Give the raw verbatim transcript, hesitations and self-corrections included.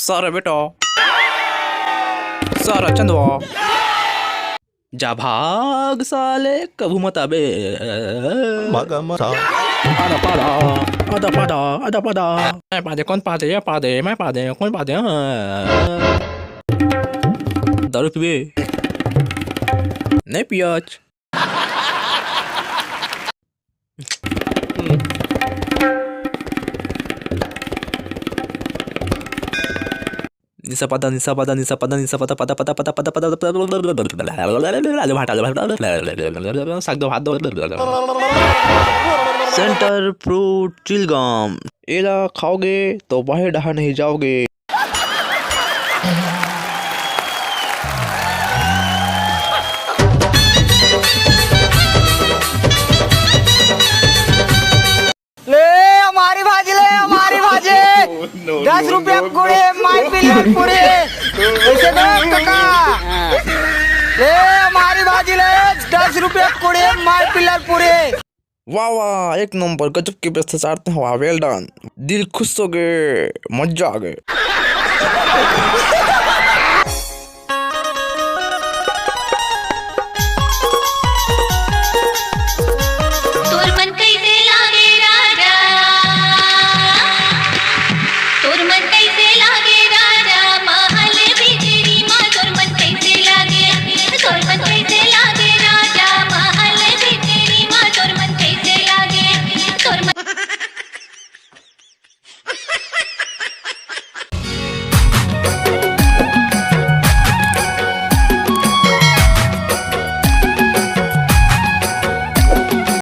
सारा बेटा, सारा चंदवा, जा भाग साले, कभू मत आबे। भागा मत। आदा पादा, आदा पादा, आदा पादा। मैं पादे, कौन पादे, ये पादे, मैं पादे, कौन पादे, हाँ। दारू पीबे? नहीं पियाज। निसा पदा, निसा पदा, निसा पदा, निसा पदा, पदा, पदा, पदा, पदा, पदा, पदा, भाटा, भाटा, साग दो, भात दो। सेंटर फ्रूट चिलगम, एला खाओगे तो बाहर डहा नहीं जाओगे। ले हमारी भाजी, ले हमारी भाजी। दस रुपया कुड़ी माय पिल्लर पूरी। ऐसे दो काका। ले हमारी भाजी ले, दस रुपया कुड़ी माय पिल्लर पूरी। वाह वाह, एक नंबर, गजब के भ्रष्टाचार ते हवा, well done। दिल खुश हो गए, मजा आ गए।